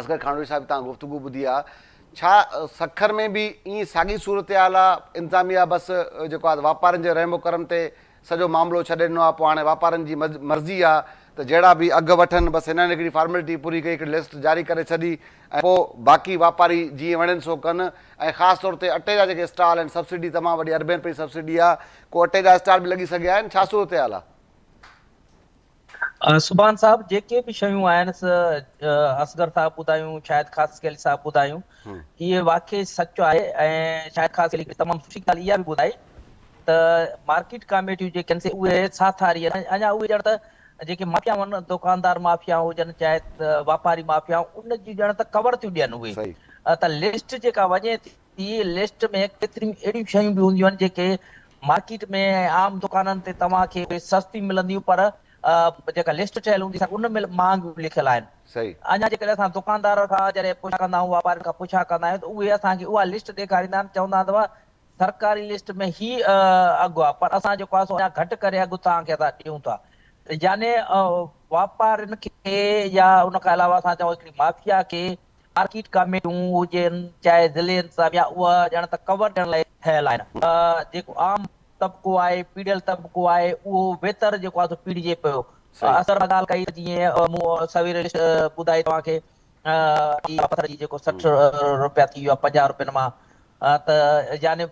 اصغر کانڊوي صاحب جي توهان گفتگو ٻڌي آ ڇا سکر ۾ به ائين ساڳي صورتحال آ انتظاميا بس جيڪو آ واپارين جي رحم و ڪرم تي سڄو معاملو ڇڏي ڏنو آهي پوء هاڻي واپارين جي مرضي آهي ته جهڙا به اگهه وٺن بس هنن هڪڙي فارملٽي پوري ڪئي هڪڙي لسٽ جاري ڪري ڇڏي ۽ پوء باقي واپاري جيئن وڻين سو ڪن ۽ خاص طور تي اٽي جا جيڪي اسٽال آهن سبسڊي تمام وڏي اربين رپين جي سبسڊي آهي ڪو اٽي جا اسٽال به لڳي سگهيا آهن ڇا صورتحال آهي؟ سبحان صاحب جيڪي به شيون آهن اصغر صاحب ٻڌايون شاهد خاصخيلي صاحب ٻڌايون اهي واقعي سچ آهي ۽ شاهد خاصخيلي تمام سٺي ڳالهه اها به ٻڌائي ته مارڪيٽ ڪاميٽيون جيڪي آهن سي اهي ساٿاري آهن اڃا اهي ڄڻ ته جيڪي مافيائون آهن دڪاندار مافيا هجن چاهي واپاري مافيا ان جي ڄڻ ته ڪور ٿيون ڏين اهي ته لسٽ جيڪا وڃي ٿي لسٽ ۾ ڪيتريون اهڙيون شيون به هونديون آهن جيڪي مارڪيٽ ۾ ۽ عام دڪانن تي توهان کي اهي سستيون ملنديون پر جيڪا لسٽ ٺهيل هوندي سا ان ۾ مهانگيون لکيل آهن. اڃا جيڪڏهن اسان دڪاندار کان جڏهن پڇا ڪندا آهيون واپارين کان پڇا ڪندا آهيون ته اهي اسان کي اها لسٽ ڏيکاريندا آهن چوندا آهن ته سرڪاري لسٽ ۾ هي اگهه آهي پر اسان جيڪو آهي سو اڃا گهٽ ڪري اگهه توهان کي اسان ڏيون ٿا ته يعني واپارين کي يا ان کان علاوه اسان چئون هڪڙي مافيا کي مارڪيٽ ڪاميٽيون هجن چاهي ضلعي انتظاميا اها ڄڻ ته ڪور ڏيڻ لاء ٺهيل آهن. جيڪو عام طبقو آهي پيڙهيل طبقو آهي اهو ويتر جيڪو آهي سو پيڙهجي پيو. اثر ڳالهه ڪئي ته جيئن مون سوير لسٽ ٻڌائي توهان کي پٿر جي جيڪو 60 روپيا ٿي ويو آهي 50 روپين مان ته يعني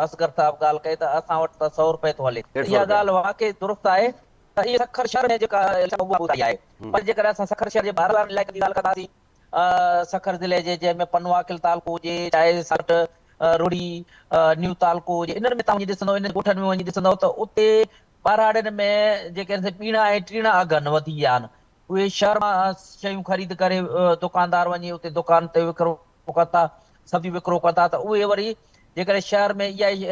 اصغر صاحب ڳالهه ڪئي ته اسان وٽ ته سئو روپئي ٿو هلي اها ڳالهه واقعي درست آهي ته اهي سکر شهر ۾ جيڪا اها ٻڌائي آهي پر جيڪڏهن اسان سکر شهر جي ٻاهر وارن علائقن جي ڳالهه ڪنداسين سکر ضلعي جي جنهن ۾ پنوعاقل تعلقو هجي چاهي ساٺ روهڙي نيو تعلقو هجي انهن ۾ توهان وڃي ڏسندؤ انهن ڳوٺن ۾ وڃي ڏسندؤ ته اتي ٻهراڙين ۾ جيڪي آهن سي ٻيڻا ۽ ٽيڻا اگهه نه وڌي ويا آهن اهي شهر مان شيون خريد ڪري دڪاندار وڃي اتي دڪان تي وڪرو ڪن ٿا سبزيون وڪرو ڪن ٿا ته اهي وري جيڪڏهن شهر ۾ اها ئي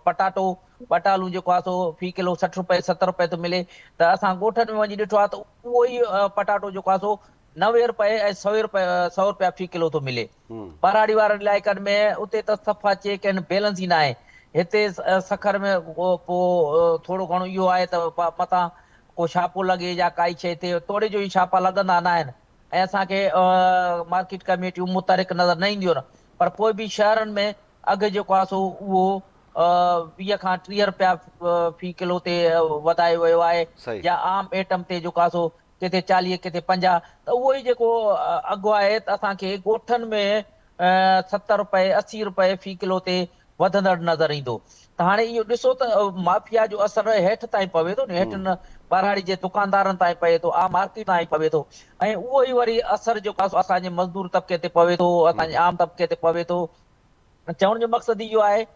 پٽاٽو ٻٽالون جيڪو آهي سو في ڪلو 60 روپئي 70 روپئي ٿو ملي ته اسان ڳوٺن ۾ وڃي ڏٺو آهي ته اهو ئي پٽاٽو جيڪو آهي سو 90 روپئي ۽ 100 روپئي 100 روپيا في ڪلو ٿو ملي. ٻهراڙي وارن علائقن ۾ اتي ته صفا چيڪ اينڊ بيلنس ئي ناهي. هتي سکر ۾ پوء ٿورو گهڻو اهو آهي ته متان ڪو ڇاپو لڳي يا ڪائي شيء ٿئي توڙي جو اهي ڇاپا لڳندا ناهن ۽ اسان کي مارڪيٽ ڪميٽيون متحرڪ نظر نه اينديون آهن پر پوء به شهرن ۾ اگهه جيڪو آهي سو اهو 20 کان 30 رپيا في ڪلو تي وڌايو ويو آهي يا عام ايٽم تي جيڪو آهي سو ڪٿي 40 ڪٿي 50 ته اهو ئي جيڪو اگهه آهي ته اسان کي ڳوٺن ۾ 70 رپئي 80 رپئي في ڪلو تي وڌندڙ نظر ايندو ته هاڻي اهو ڏسو ته مافيا جو اثر هيٺ تائين پوي ٿو هيٺ ٻهراڙي جي دڪاندارن تائين پئي ٿو عام مارڪيٽ تائين پوي ٿو ۽ اهو ئي وري اثر جيڪو آهي سو اسان جي مزدور طبقي تي پوي ٿو اسان جي عام طبقي تي پوي ٿو چوڻ جو مقصد اهو آهي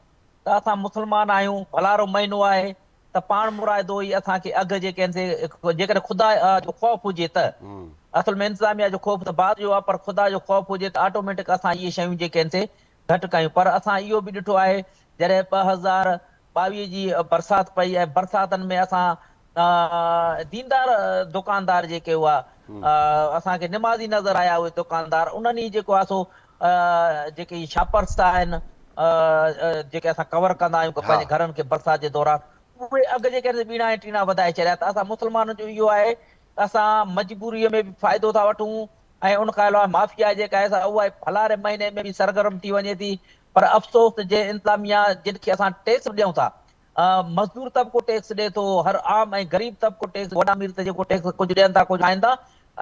ته اسان مسلمان آهيون ڀلارو مهينو آهي ته پاڻ مرادو ئي اسان کي اگهه جيڪي آهن سي جيڪڏهن خدا جو خوف هجي ته اصل ۾ انتظاميا جو خوف ته بعد جو آهي پر خدا جو خوف هجي ته آٽوميٽڪ اسان اهي شيون جيڪي آهن سي گهٽ ڪيون پر اسان اهو به ڏٺو آهي جڏهن 2022 جي برسات پئي ۽ برساتن ۾ اسان ديندار دڪاندار جيڪي هئا اسان کي نمازي نظر آيا اهي دڪاندار انهن ئي جيڪو آهي سو جيڪي شاپرس آهن جيڪي اسان ڪور ڪندا آهيون پنهنجي گهرن کي برسات جي دوران اهي اگهه جيڪي آهن ٻيڻا ۽ ٽيڻا وڌائي ڇڏيا ته اسان مسلمانن جو اهو آهي ته اسان مجبوري ۾ به فائدو ٿا وٺون ۽ ان کان علاوه مافيا جيڪا آهي سا اها ڀلاري مهيني ۾ به سرگرم ٿي وڃي ٿي پر افسوس ته جنهن انتظاميا جن کي اسان ٽيڪس به ڏيون ٿا مزدور طبقو ٽيڪس ڏي ٿو هر عام ۽ غريب طبقو ٽيڪس وڏا امير ته جيڪو ٽيڪس ڪجهه ڏين ٿا ڪجهه کائن ٿا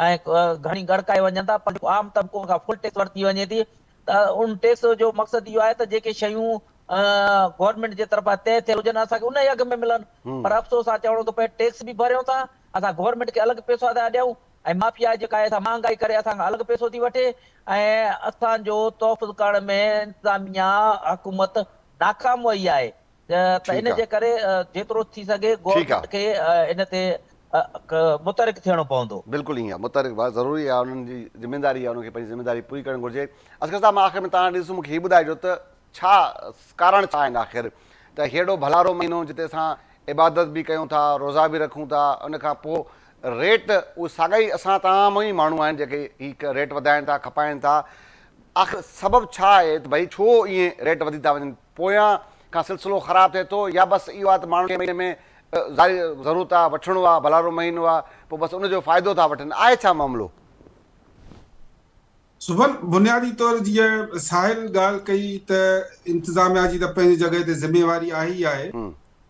۽ گهڻي ڳڙڪائي وڃن ٿا پر جيڪو عام طبقو ان کان فل ٽيڪس ورتي وڃي ٿي ته ان ٽيڪس جو مقصد اهو آهي ته جيڪي شيون گورنمينٽ جي طرفان طئي ٿيل هجن اسان کي ان ئي اگهه ۾ ملن پر افسوس سان چوڻو ٿو پئي ٽيڪس به ڀريون ٿا اسان گورنمينٽ کي الڳ پيسا ٿا ڏيون ۽ مافيا جيڪا آهي سا مهانگائي ڪري اسان کان الڳ پئسو ٿي وٺي ۽ اسان جو تحفظ ڪرڻ ۾ انتظاميا حڪومت ناڪام وئي آهي ته ان جي ڪري جيترو ٿي سگهي گورنمينٽ کي ان تي متحرڪ ٿيڻو پوندو. بلڪل ائين آهي متحرڪ به ضروري آهي انهن جي ذميداري آهي انهن کي پنهنجي ذميداري پوري ڪرڻ گهرجي اصغر صاحب مان آخر ۾ توهان ڏس مون کي هي ٻڌائجو ته ڇا ڪارڻ ڇا آهن آخر ته هيڏو ڀلارو مهينو جتي اسان عبادت به ڪيون ٿا روزا به رکون ٿا ان کان پوء ريٽ اهي ساڳا ئي اسان تمام ئي ماڻهو آهن جيڪي هي ريٽ وڌائين ٿا کپائين ٿا آخر سبب ڇا آهي ته ڀئي ڇو ائين ريٽ وڌي ٿا وڃن پويان کان سلسلو خراب ٿئي ٿو يا بس اهو آهي ته ماڻهن کي مهيني ۾ ظاهري ضرورت آهي وٺڻو آهي ڀلارو مهينو آهي پوء بس ان جو فائدو ٿا وٺن آهي ڇا معاملو؟ سبحان بنيادي طور جيئن ساحل ڳالهه ڪئي ته انتظاميا جي ته پنهنجي جڳهه تي ذميواري آهي ئي آهي.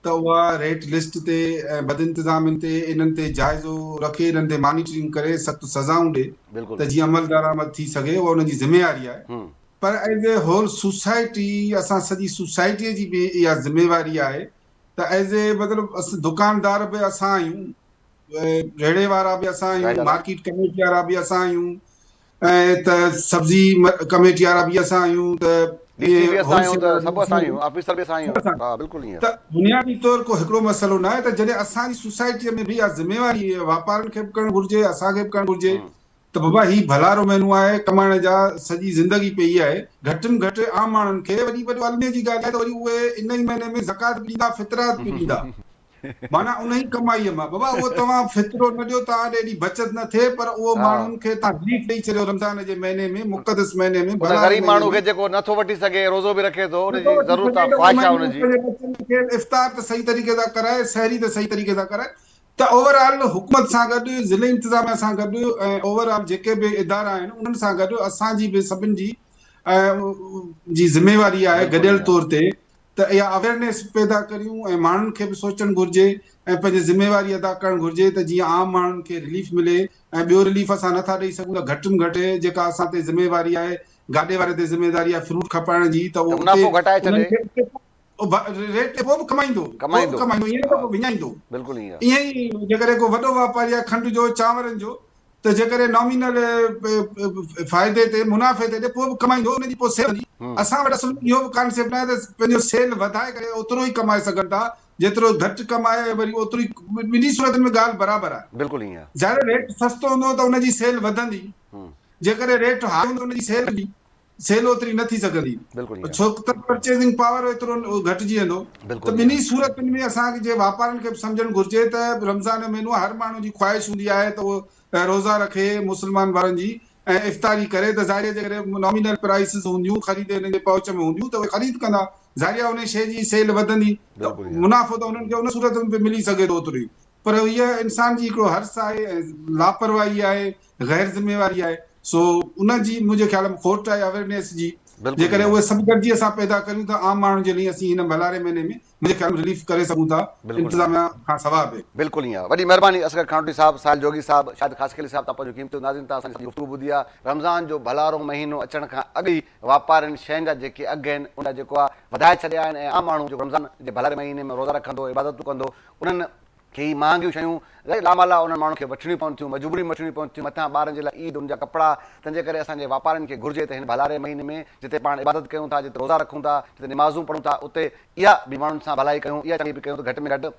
ته اها ريٽ لسٽ تي ۽ بدانتظامين تي انهن تي جائزو رکي انهن تي مانيٽرنگ ڪري سخت سزائون ڏي ته جيئن عملدرآمد ٿي سگهي اها انهن جي ذميواري آهي پر ايز اي هول سوسائٽي اسان سڄي سوسائٽي جي به اها ذميواري آهي ته ايز اي مطلب دڪاندار به اسان آهيون ريڙهي وارا به اسان آهيون مارڪيٽ ڪميٽي وارا به اسان آهيون ۽ ته سبزي ڪميٽي وارا به اسان آهيون ته ڊي سي به اسان آهيون ته سڀ اسان آهيون آفيسر به اسان آهيون ها بلڪل ائين ته بنيادي طور ڪو هڪڙو مسئلو نه آهي ته جڏهن اسان جي سوسائٽي ۾ به اها ذميواري واپارين کي به ڪرڻ گهرجي اسان کي به ڪرڻ گهرجي ته بابا هي ڀلارو مهينو آهي ڪمائڻ جا سڄي زندگي پئي آهي گهٽ ۾ گهٽ عام ماڻهن کي وڏي وڏو الميي جي ڳالهه آهي ته وري اهي ان ئي مهيني ۾ زڪوات به ڏيندا فطرات به ڏيندا معنيٰ انهي ڪمائيء مان بابا اهو توهان فطرو نه ڏيو توهان ڏي ايڏي بچت نه ٿئي پر اهو ماڻهن کي توهان رليف ڏئي ڇڏيو رمضان جي مهيني ۾ مقدس مهيني ۾ ان ڀلاري غريب مهيني ماڻهو ۾ کي جيڪو نه ٿو وٺي سگهي روزو به رکي ٿو ان نٿو جي وٺي ضرورت سگهي آ ته اهو خواهش آ مهينو ان جي. پنهنجي ٻچن کي افطار ته صحيح طريقي سان ڪرائي سحري ته صحيح طريقي سان ڪرائي ته اوور آل حڪومت سان گڏ ضلعي انتظاميا سان گڏ ۽ اوور آل جيڪي به ادارا آهن انهن سان گڏ اسان جي به سڀن جي جي ذميواري آهي بلڪل گڏيل ائين. طور تي ته اها اويئرنيس پيدا ڪريون ۽ ماڻهن کي به سوچڻ گهرجي ۽ پنهنجي ذميواري ادا ڪرڻ گهرجي ته جيئن عام ماڻهن کي رليف ملي ۽ ٻيو رليف اسان نٿا ڏئي سگهون ته گهٽ م گهٽ جيڪا اسان تي ذميواري آهي گاڏي واري تي ذميداري آهي فروٽ کپائڻ جي ته ته اهو اتي منافعو گهٽائي انهن ڇڏي. کي اتي ريٽ تي پوء به ڪمائيندو پوء به ڪمائيندو ڪمائيندو ائين نه ته ها پوء وڃائيندو بلڪل ائين. ائين ئي جيڪڏهن ڪو وڏو واپاري آهي کنڊ جو چانورن جو ته جيڪڏهن نامينل فائدي تي منافعي تي ڏي پوء به ڪمائيندو ان جي پوء سيل وڌي اسان وٽ اصل ۾ اهو به ڪانسيپٽ ناهي ته پنهنجو سيل وڌائي ڪري اوترو ئي ڪمائي سگهن ٿا جيترو گهٽ ڪمائي ۽ وري اوترو ئي ٻنهي صورتن ۾ ڳالهه برابر آهي بلڪل ائين آهي. ظاهر ريٽ سستو هوندو ته ان جي سيل وڌندي جيڪڏهن ريٽ هاء هوندو ان جي سيل به سيل اوتري نه ٿي سگهندي ڇو ته پرچيزنگ پاور ايترو گهٽجي ويندو ته ٻنهي صورتن ۾ اسان جي واپارين کي به سمجهڻ گهرجي ته رمضان جو مهينو هر ماڻهو جي خواهش هوندي آهي ته اهو روزا رکي مسلمان ڀائرن جي ۽ افطاري ڪري ته ظاهري جيڪڏهن نامينل پرائسز هونديون خريد هنن جي پهچ ۾ هونديون ته اهي خريد ڪندا ظاهري آهي انهي شيء جي سيل وڌندي ته منافعو ته انهن کي ان صورت ۾ به ملي سگهي ٿو اوترو ئي پر هيء انسان جي هڪڙو حرص آهي ۽ لاپرواهي آهي غير ذميواري آهي سو ان جي منهنجي خيال ۾ کوٽ آهي اويرنيس جي جيڪڏهن اهي سڀ گڏجي اسان پيدا ڪريون ته عام ماڻهن جي لئي اسين هن ڀلاري مهيني ۾ منهنجي خيال ۾ رليف ڪري سگهون ٿا انتظاميا کان سوا به. بلڪل ائين آهي وڏي مهرباني اصغر کانوٽي صاحب ساحل جوڳي صاحب شاهد خاصخيلي صاحب تان پنهنجو قيمتي ناظرين تان اسان جي گفتگو ٻڌي آهي رمضان جو ڀلارو مهينو اچڻ کان اڳ ئي واپارين شين جا جيڪي اگهه آهن ان جا جيڪو آهي وڌائي ڇڏيا آهن ۽ عام ماڻهو جيڪو رمضان جي ڀلاري مهيني ۾ روزا رکندو عبادتون ڪندو انهن کي هي مهانگيون شيون لامالا انهن ماڻهن کي وٺڻيون پون ٿيون، مجبوري ۾ وٺڻيون پون ٿيون، مٿان ٻارن جي لاء عيد، ان جا ڪپڙا، تنهن جي ڪري اسان جي واپارين کي گهرجي ته هن ڀلاري مهيني ۾ جتي پاڻ عبادت ڪيون ٿا، جتي روزا رکون ٿا، جتي نمازون پڙهون ٿا، اتي اها به ماڻهن سان ڀلائي ڪيون، اها چڱائي به ڪيون ته گهٽ ۾ گهٽ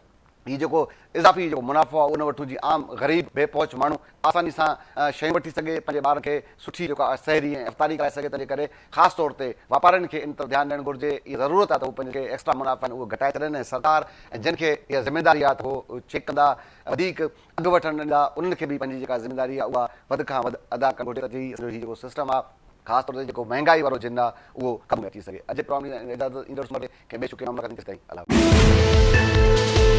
هي جيڪو اضافي جيڪو منافعو آهي اهو نه وٺون جيئن عام غريب بي پهچ ماڻهو آساني سان شيون وٺي سگهي، پنهنجي ٻارن کي سٺي جيڪا سحري ۽ افطاري ڪرائي سگهي، تنهن جي ڪري خاص طور تي واپارين کي ان طرف ڌيان ڏيڻ گهرجي، اها ضرورت آهي ته هو پنهنجي جيڪي ايڪسٽرا منافعا آهن اهي گهٽائي ڇڏين ۽ سرڪار ۽ جن کي اها ذميداري آهي ته هو چيڪ ڪندا وڌيڪ اگهه وٺڻ نه ڏيندا انهن کي به پنهنجي جيڪا ذميداري آهي اها وڌ کان وڌ ادا ڪرڻ گهرجي ته جيئن سڄو هي جيڪو سسٽم آهي خاص طور تي جيڪو مهنگائي وارو جن آهي اهو قابو ۾ اچي سگهي. اڄ جي پروگرام ڏيندا اجازت ايندڙ سومر تي ڪنهن ٻئي شوقين ملاقات ٿيندي تيستائين الله حافظ.